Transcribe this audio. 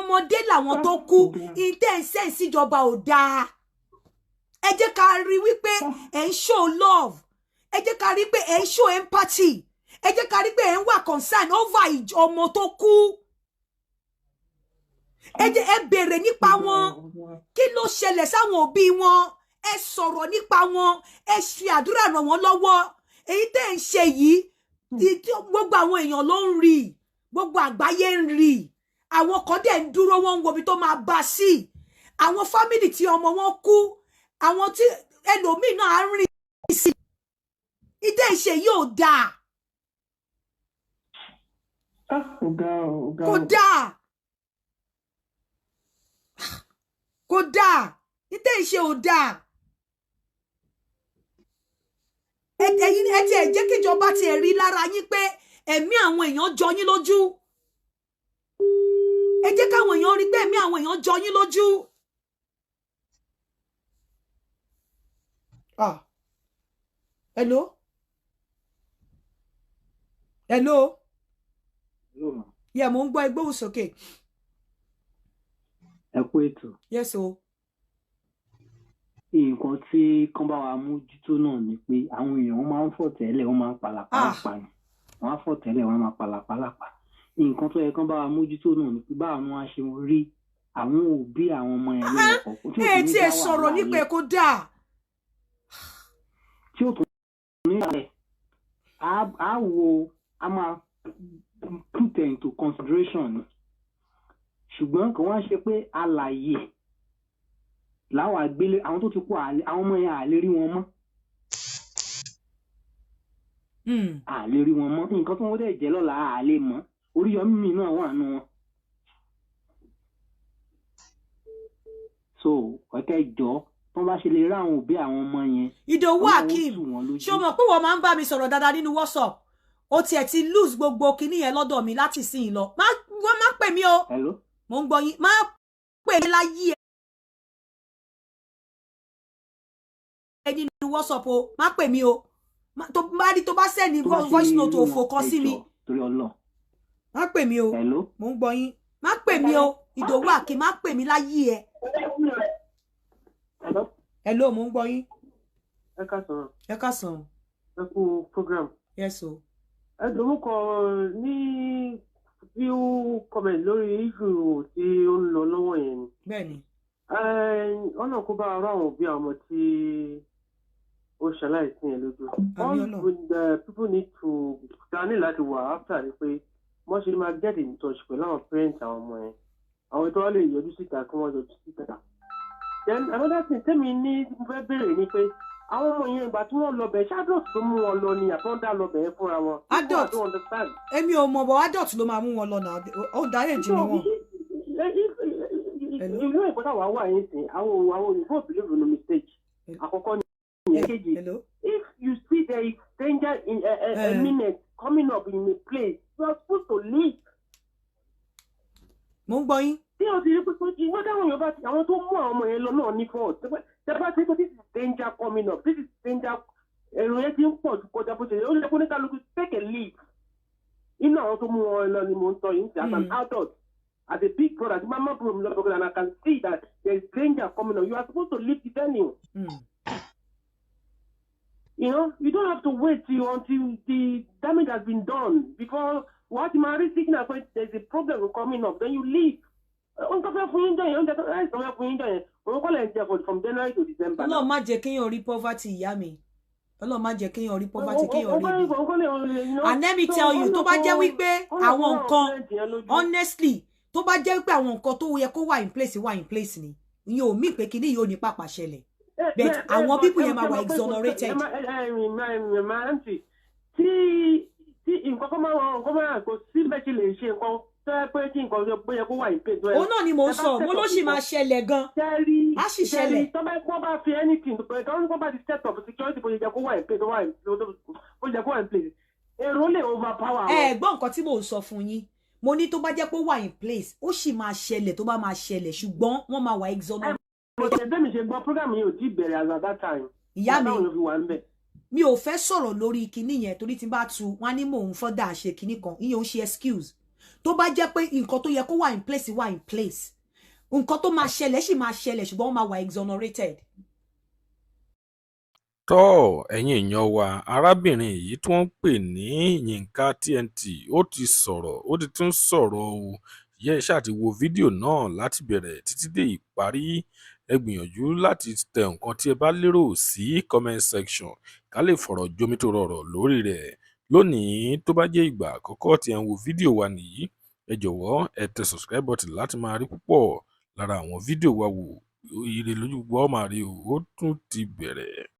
Ọmọdé làwọn tó kú. Intense síjọba ò dáa. Ẹ jẹ́ ká rí wípé ẹ̀ ń show love, ẹ jẹ́ ká rí pé ẹ̀ ń show empathy, ẹ jẹ́ ká rí pé ẹ̀ ń wà concern over ọmọ tó kú. Ẹ jẹ́ ẹ béèrè nípa wọn, kí ló ṣẹlẹ̀ sáwọn òbí wọn, ẹ sọ̀rọ̀ nípa wọn, ẹ ṣe àdúrà ràn wọ́n lọ́wọ́. Èyí tẹ́ ń ṣe yìí, gbogbo àwọn èèyàn ló ń rí, gbogbo àgbáyé ń rí. Àwọn kan dẹ̀ ń dúró, wọ́n ń wo ibi tó máa bá sí. Àwọn family tí ọmọ wọn kú, àwọn tí ẹlòmíì náà á rìn sí ìdẹ́ ìṣe yìí ò dáa. Kò dáa, kò dáa, ìdẹ́ ìṣe ò dáa. Ẹ̀yin ẹ tiẹ̀ jẹ́ kíjọba tiẹ̀ rí lára yín pé ẹ̀mí àwọn èèyàn jọ yín lójú. Ẹ jẹ́ káwọn èèyàn rí pé ẹ̀mí àwọn èèyàn jọ yín lójú. Ah, hello, hello. Yeah, mo ń gbọ́, ẹ gbóhùn sókè. Ẹ kú ètò. Yes o. Nǹkan tí kán bá wa mójútó náà ni pé àwọn èèyàn wọn máa ń fọ̀tẹ́lẹ̀, wọ́n máa ń palàpalàpà ni wọ́n á fọ̀tẹ́lẹ̀, wọ́n á máa palàpalàpà. Nǹkan tó yẹ kán bá wa mójútó náà ni pé báwọn wọn á ṣe rí àwọn òbí àwọn ọmọ yẹn lẹ́yọ̀kọ̀ọ̀kan. Ẹ tí ẹ sọ̀rọ̀ nípa ẹ̀ kó dáa. Tí ó tún ní ìsàlẹ̀ á wo, a máa put into consideration ni, ṣùgbọ́n kò wá ṣe pé alàyè láwọn àgbélé àwọn tó ti kú, àwọn ọmọ yẹn à lè rí wọn mọ́, à lè rí wọn mọ́. Nǹkan tó wọ́n dẹ̀ jẹ́ lọ́la à lè mọ̀. Oríyọmí mi náà wà nù wọn. So ọ̀kẹ́ jọ tó bá ṣe lè rí àwọn òbí àwọn ọmọ yẹn. Ìdòwú Akeem, ṣé o mọ̀ pé wọ́n máa ń bá mi sọ̀rọ̀ dáadáa nínú WhatsApp? O tiẹ̀ ti lose gbogbo kinní yẹn lọ́dọ̀ mi láti sìn lọ. Wọ́n má pè mí o. Mo ń gbọ́ yín, má pè mí láyé ẹ nínú WhatsApp o, má pè mí o. Tó bá rí, tó bá sẹ́ni voice note òfò kan sí mi, má pè mí o. Mo ń gbọ́ yín, má pè mí o. Ìdòwú Akeem, má pè mí láyé ẹ. Hello, mo ń gbọ́ yín. Ẹ káàsán. Ẹ káàsán. Ẹ kú program. Yes o. Ẹ dùn kọ ní few comment lórí issue tí ó ń lọ lọ́wọ́ yẹn ni. Bẹ́ẹ̀ni. Ọ̀nà kó bá ara àwọn òbí àwọn ọmọ tí ó ṣaláìsí yẹn lójú. All the people need to dání láti wà after ni pé wọ́n ṣe máa get in touch pẹ̀lú àwọn parents àwọn ọmọ yẹn. Àwọn tó wá lè yọjú síta kí wọ́n yọjú síta. Then another thing tẹ́mi ní mo fẹ́ béèrè ni pé àwọn ọmọ yẹn, ìgbà tí wọ́n lọ bẹ̀, ṣé adult tó mú wọn lọ ni àbọ̀ndà lọ bẹ̀ fúnra wọn? Adult, èmi ò mọ̀ bọ̀, adult ló máa mú wọn lọ náà, ó darí èjì ni wọn. Ìlú ìkọ́tà wà wà yín sìn, àwọn òyìnbó believe in no mistake. Àkọ́kọ́ ni ìyẹn. Kejì, if you see there is danger in imminent coming up in a place, you are supposed to leave. Mo ń gbọ́ yín. Tí o ti rí pé ìwé táwọn èèyàn bá ti, àwọn tó mú àwọn ọmọ yẹn lọ náà ní fault. Tẹ́bá ti pé this is danger coming up, this is danger, èrò yẹn ti ń pọ̀ ju kọjá bó ṣe yẹ, ó lè kó ní kálukú take a leave. Inú àwọn tó mú wọn lọ ni mò ń sọ yìí, as an adult, as a big brother, tí mama bro mi lọ bọ̀gọ̀dọ̀, and I can see that there is danger coming up, you are supposed to leave the venue. You know, you don't have to wait till until the damage has been done before wàá ti máa rí signal pé there is a problem coming up, then you leave. Oúnjẹ fẹ́ fún yín jọ yẹn, oúnjẹ tó fẹ́ fún yín jọ yẹn, òun kọ́ lẹ̀ ń jẹ from January to December. Ọlọ́run má jẹ́ kéèyàn rí poverty, ìyá mi. Ọlọ́run má jẹ́ kéèyàn rí poverty, kéèyàn rí ibi. And let me tell you, tó bá jẹ́ wípé àwọn nǹkan, honestly, tó bá jẹ́ wípé àwọn nǹkan tó yẹ kó wà in place wà in place ni, ìyẹn ò mí pé kíní yóò ní pàpà ṣẹlẹ̀, but àwọn people yẹn máa wà exonerated. Tí nǹkan kan máa kò sí bẹ́ẹ̀ ṣe lè ṣe nǹkan tẹ́ pé kí nǹkan tó yẹ kó wà in place. Òun náà ni mò ń sọ, mo ló sì máa ṣẹlẹ̀ gan. Á sì ṣẹlẹ̀. Tọ́ bá wọ́n bá fi anything, tọ́ bá ti set up security bó ṣe jẹ́ kó wà in place, bó ṣe jẹ́ kó wà in place, èrò lè overpower. Ẹ gbọ́ nǹkan tí mò ń sọ fún yín. Mo ní tó bá jẹ́ pé ó wà in place, ó sì máa ṣẹlẹ̀ tó bá máa ṣẹlẹ̀, ṣùgbọ́n wọ́n máa wà exonerated. Bẹ́ẹ̀ mi ṣe gbọ́, program yìí ò tí bẹ̀rẹ̀ as at that time. Ìyá mi, mi ò fẹ́ sọ̀rọ̀ lórí kinní yẹn torí tí n bá tu wọn á ní mò ń fọ́dà ṣe kinní kan, ìyẹn ò ń ṣe excuse. Tó bá jẹ́ pé nǹkan tó yẹ kó wà in place wà in place, nǹkan tó máa ṣẹlẹ̀ sì máa ṣẹlẹ̀, ṣùgbọ́n wọ́n máa wà exonerated. Tọ́, ẹ̀yin èèyàn wa, arábìnrin yìí tí wọ́n ń pè ní Yinka TNT, ó ti sọ̀rọ̀, ó ti tún sọ̀rọ̀ o. Yẹ ẹ ṣáà ti wo fídíò náà láti bẹ̀rẹ̀ títí dé ìparí. Ẹ gbìyànjú láti tẹ nǹkan tí ẹ bá lérò sí comment section, ká lè fọ̀rọ̀ jomitoro ọ̀rọ̀ lórí rẹ̀ lónìí. Tó bá jẹ́ ìgbà àkọ́kọ́ tí ẹ ń wo fídíò wa nìyí, ẹ jọ̀wọ́, ẹ tẹ subscribe button láti máa rí púpọ̀ lára àwọn fídíò wa wò. Ire lójú gbogbo ọ máa rí o. Ó tún ti bẹ̀rẹ̀.